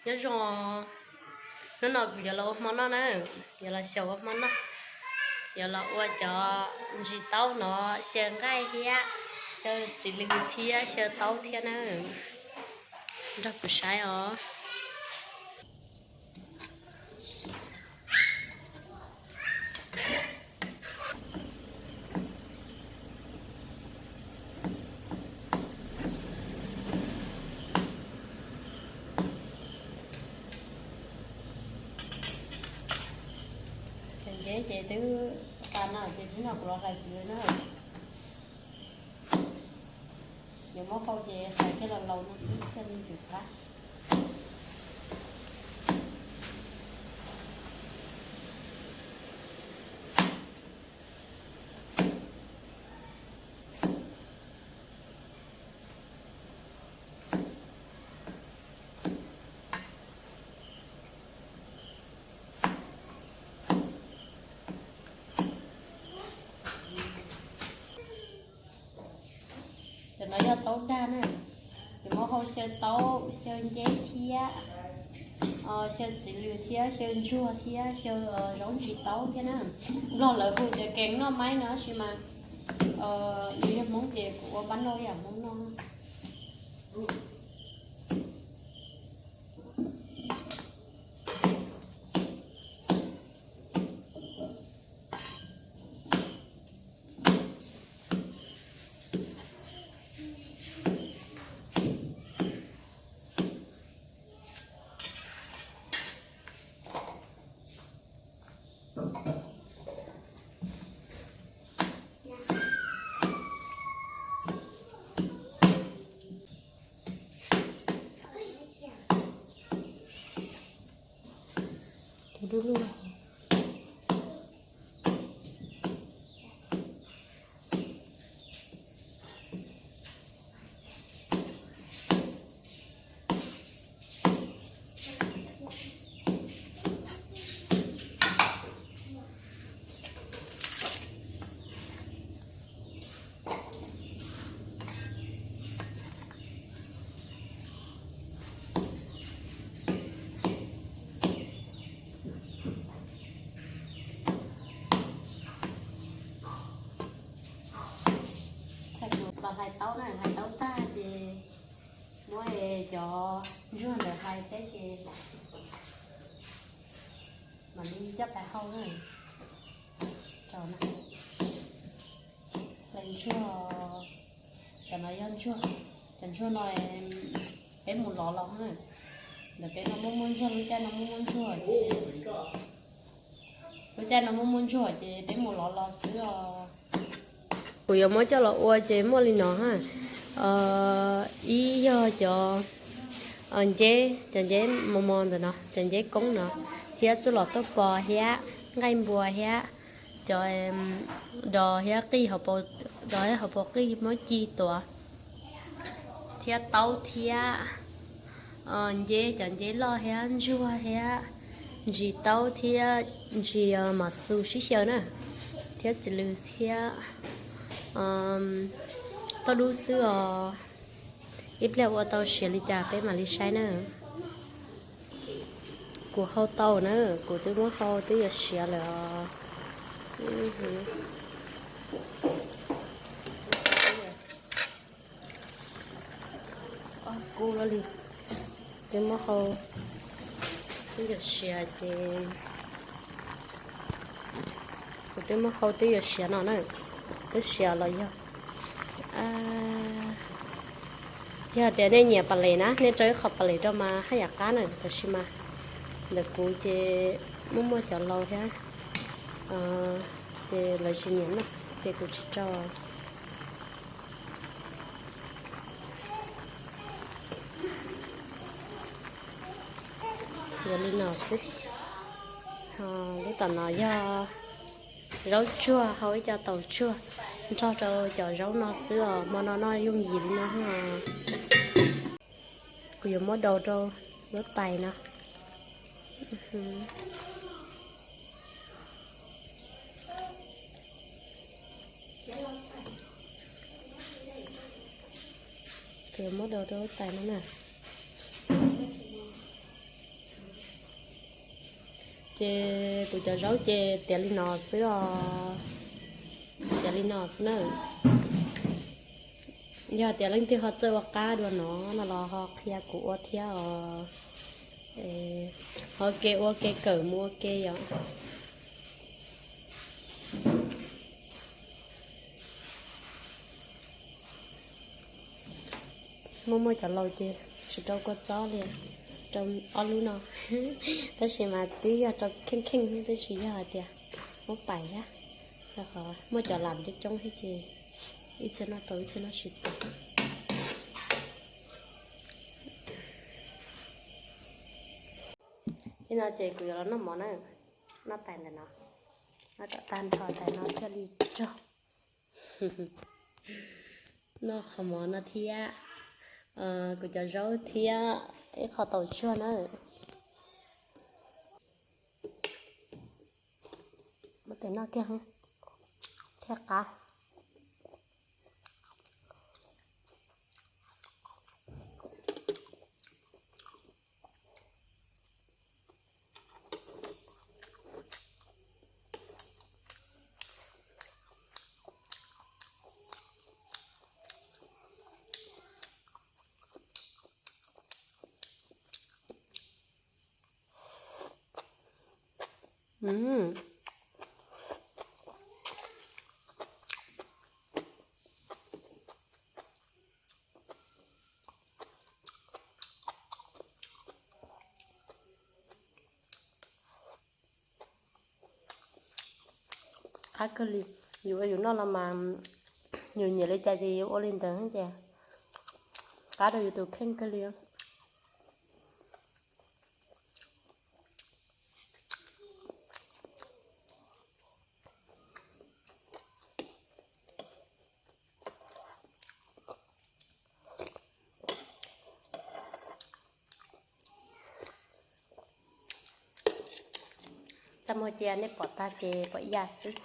Nyob zoo, hnub no kuv yuav los ua hmo noj na, yuav los xyaw ua hmo noj, yuav los ua cov ntsis taub no, xyaw nqaij thiab xyaw txiv lws thiab xyaw taub thiab na. Nrog kuv saib os. Ces nceb ces twb tas no ces hnub no kuv los hlais txiv lws na. Yuav muab hau ces hlais thiaj los laus no xwb thiaj li ntxim qab. Cov no yog taub dag na. Ces muab hau xyaw taub, xyaw nceb thiab, xyaw txiv lws thiab, xyaw ntsuag thiab, xyaw zaub ntsis taub thiab na. Nplog lawv hu tias kees noj maib no tab sis mas yus yog Hmoob ces kuv ua npab noj ib yam Hmoob noj. Thaum kuv los hlais taub na, hlais taub tag ces muab cov ntsuag ntawd hlais teb ces mam li coj pais hau na. Rau na, hlais ntsuag, cov no yog ntsuag, cov ntsuag no peb mus lov los na. Ntawm peb no muaj muaj ntsuag, lub caij no muaj muaj ntsuag ces, lub caij no muaj muaj ntsuag ces peb mus lov los xwb os. Kuv yuav muab coj los ua ces muaj li no ha. Ib yog cov nceb, cov nceb mos mos ntawm no, cov nceb koob no, thiab txuj lom tuaj pos thiab nqaij npua thiab cov dos thiab qij, dos thiab hauv paus qij muab ci tuav, thiab taub thiab nceb, cov nceb loj thiab ntsuag thiab ntsis taub thiab ntsis mas xu sib xyaw na, thiab txiv lws thiab toj dub xwb os. Ib pliag ua tau siav li cas peb mam li saib na. Kuv hau tau na, kuv twb muab hau twb yuav siav lawm os. Kub li, twb muab hau twb yuav siav ces, kuv twb muab hau twb yuav siav no na, twb siav los yog. Yog tias nej nyiam pas les na, nej rau ib qho pas les rau mas haj yam qab na, tab sis mas ntawm kuv ces muaj muaj cov laus thiab ces lawv tsis nyiam na, ces kuv tsis rau. Yog li no xwb. Lub tom no yog zaub tsuag, hau ib co taus tsuag nrog rau cov zaub no xwb os, hmo no noj yooj yim li no. Kuv yuav muab daus rau lub tais no. Kuv yuav muab daus rau lub tais no na. Ces kuv cov zaub ces tiav li no xwb os. Tiav li no xwb na. Yog tias leej twg ho txawj ua qab dua no no los ho qhia kuv ua thiab os. Ho kev ua kev kawm mus ua ke yom. Muaj muaj cov laus ces tsis rau kua txob li, rau ob lub no. Tab sis mas twb yog rau kheej kheej thiab, tab sis yog hais tias muab pais thiab, rau qhov muaj cov lam coob coob thiab ces ib txhia noj tau ib txhia noj tsis tau. Ib no ces kuv yuav los noj mov na, noj tais ntawm no, noj kom tag nrho tais no thiaj li rog. Noj qhov mov no thiab, kuv cov zaub thiab ib qho taus tsuag na. Muab tes noj kiag thiaj qab. Qab kawg li, yus ua yus noj los mas yus nyiam li cas ces yus ua li ntawd ces qab rau yus tus kheej kawg li. Txaj muag cia nej pom tag ces pom ib yam xwb.